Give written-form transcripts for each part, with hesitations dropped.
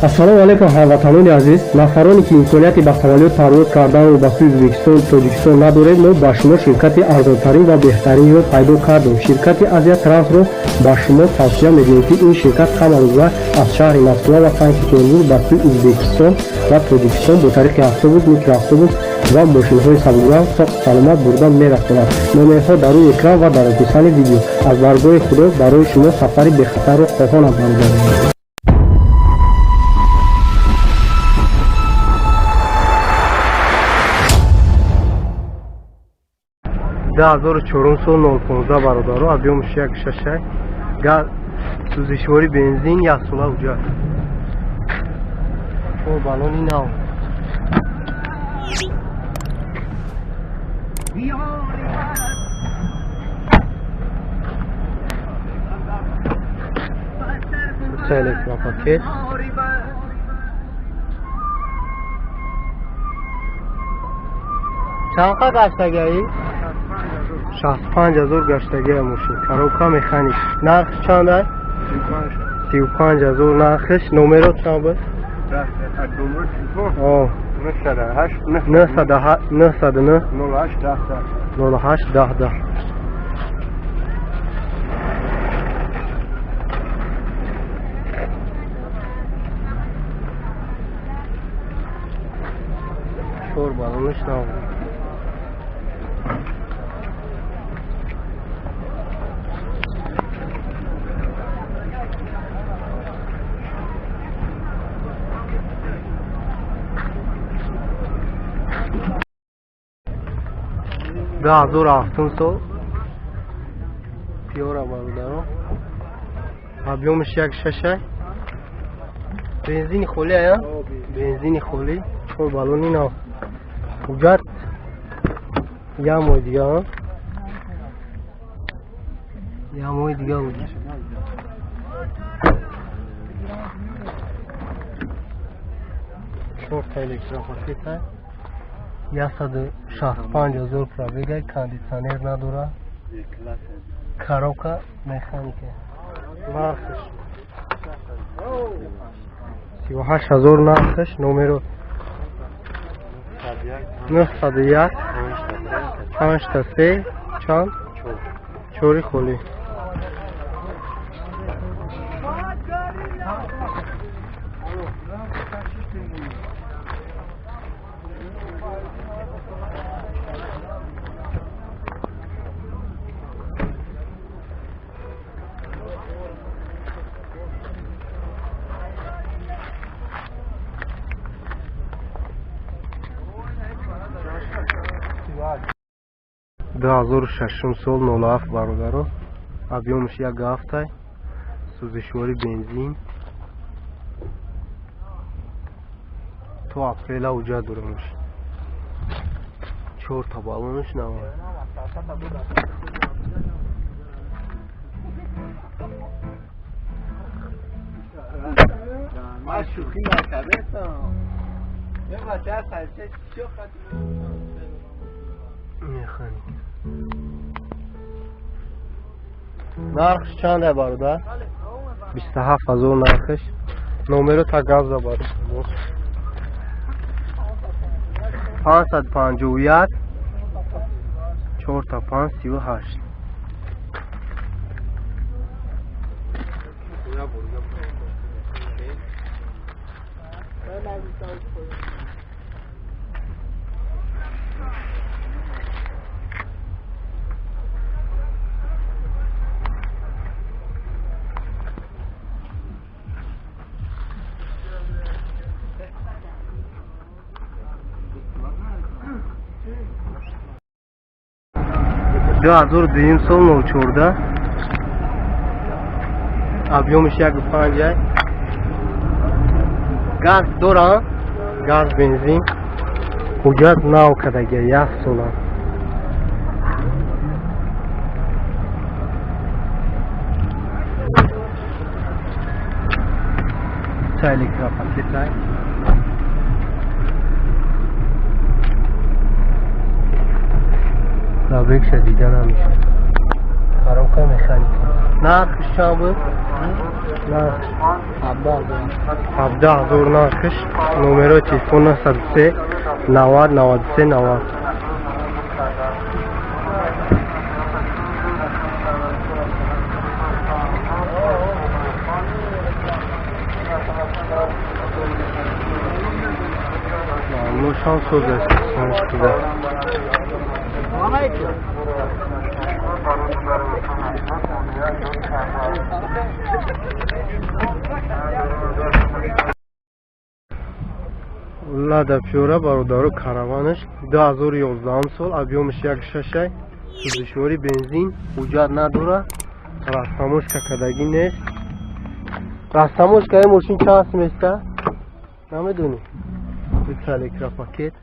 Ассалому алайкум, ҳамватанони азиз. Нафароне ки имконияти ба самолёт парвоз карданро ба сӯи Ӯзбекистон, Тоҷикистон надоред, мо ба шумо ширкати арзонтарин ва беҳтаринро пайдо кардем. Ширкати Азия Трансро ба шумо тавсия медиҳем, ки ин ширкат ҳамарӯза аз шаҳри Москва ва Санкт Петербург ба сӯи Ӯзбекистон ва Тоҷикистон бо тариқи автобус, микроавтобус ва мошинҳои сабукранг соғ саломат бурда мерасонад. Номерҳо дар рӯи экран ва дар описании видео. Аз даргоҳи Худо барои шумо сафари бехатарро хоҳонам, бародарон. 2004 сол 015, бародаро, объёмш 1,6, газ, сӯзишворӣ бензин, яксола ҳуҷҷат, чор баллони нав. Электропакет. Чанд гаштагаи? 65 000 гаштагия мошин. Коробка механик. Нарх чанд ай? 35 000 нархш. Номеро чанд буд? 909 08 10 10. Чор баллонаш нав. 2007 сол Пиора, бародаро, объёмш 1,6, бензини холӣ ая, бензини холӣ, чор баллони нав, ҳуҷҷат як моҳи дига, як моҳи дига ҳуҷҷат. Чорта электропакета, 165 000 пробега, кондитсионер надора, коробка механика. Нархш 38 000 нархш. Номеро 901 панҷта се чанд чори холӣ. 2006 сол 07, бародаро, объёмш 1,7, сӯзишворӣ бензин, то апрела ҳуҷҷат дорамш. Чорта баллонаш нава. من شوخی نکردم. یه بچه از هرچه چی Механик. Нархш чанд ай, бародар? 27 000 нархш. Номеро та гавза, бародар. 551 чорта панҷ 38. 2002 сол 04, объёмш 1,5, газ дора, газ, бензин, ҳуҷҷат нав кардагия, як сола. Электропакета. Пробегша дида намешад. Коробка механика. Нархш чанд буд? Нархш? 17 ҳазор нархш. Номерои телефон 903 90 93 90. Маълумотшон соз аст. Лада Пиёра бародаро караванаш 2011 сол, объёмаш 1.6, сӯзишворӣ бензин, ҳуҷҷат надора, растамошка кардагӣ нест. Растамошкаи мошин чанд сум еста? Намедонӣ? Дута электропакет.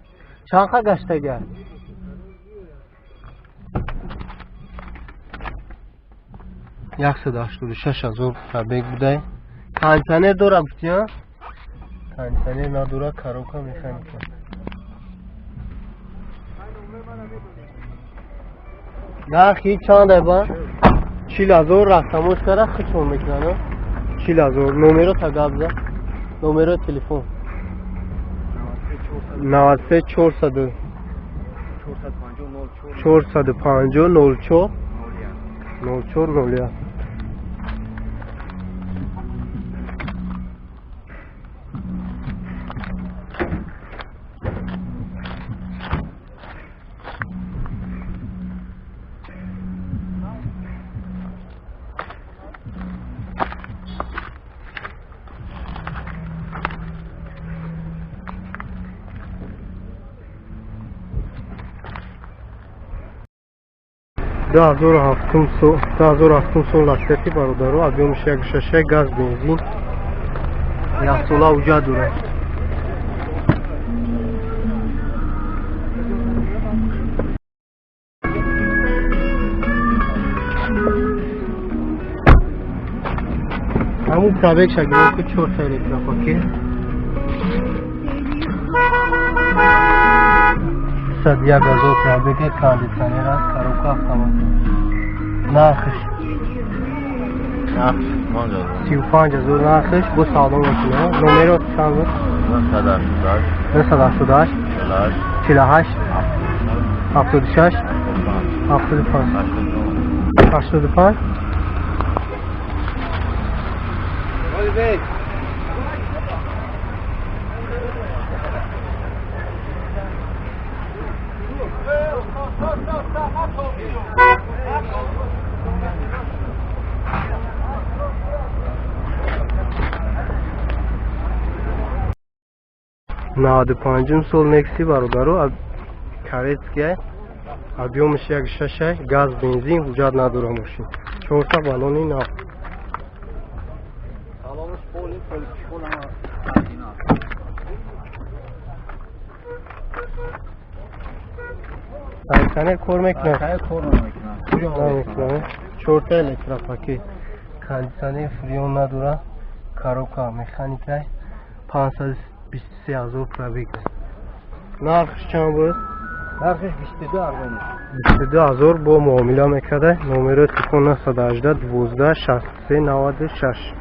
Чанд ха гаштага? 186 ҳазор пробег будай. Кондитсионер дора гуфтӣ, а? Кондитсионер надора, коробка механика. Нархи чанд ба? 40 ҳазор растамошкара худшон мекунанд. 40 ҳазор. Номеро та гап за. Номеро телефон. 93 400 450 04 04 01. 2007 сол ластети бародаро, объёмаш 1.6, газ бензин, яксола ҳуҷҷат дорад. Ҳамун пробегша гирифт ки 4 электропакет. 101 ҳазор пробега, кондитсионер аст, коробка автомат. Нархш 35 ҳазор нархш, бо савдо мекунад. Номеро чанд буд? 988 48 76 75 85. 95 сол Некси бародаро, Каретская, объёмаш 1.6, газ бензин, ҳуҷҷат надора мошин. 4 баллони нав. Кондитсионер кор мекунад? Кор намекунад. 4 электропакет. Кондитсионер фреон надора, коробка механика, 523 ҳазор пробег. Нархш чанд буд? Нархш 22 ҳазор. 22 ҳазор бо муомила мекарда. Номерои телефон 918 12 63 96.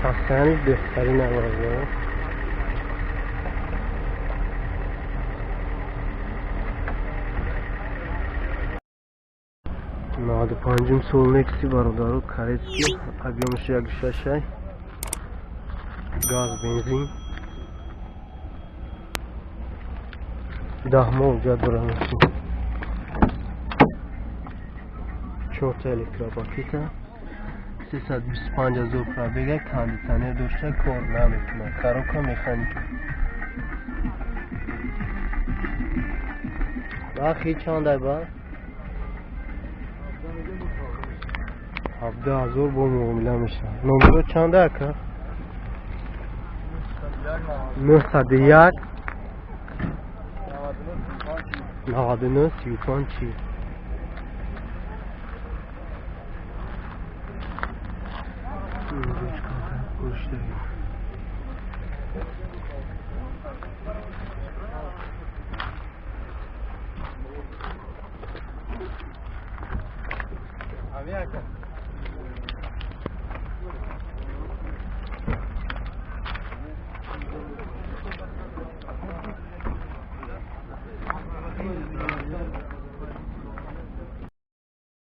Состояние беҳтарин бародаро. 95 сол Некси бародаро, Каретский, объёмаш 1.6, газ бензин, 10 моҳ ҳуҷҷат дорад мошин. 4 электропакета, 325 ҳазор пробега, кондитсионер дошта, кор намекунад, коробка механика. Нархи чанд ба? 17 ҳазор бо муомила мешавад. Номеро чанда ака? 901 99 35 40. шудагӣ. Амиака.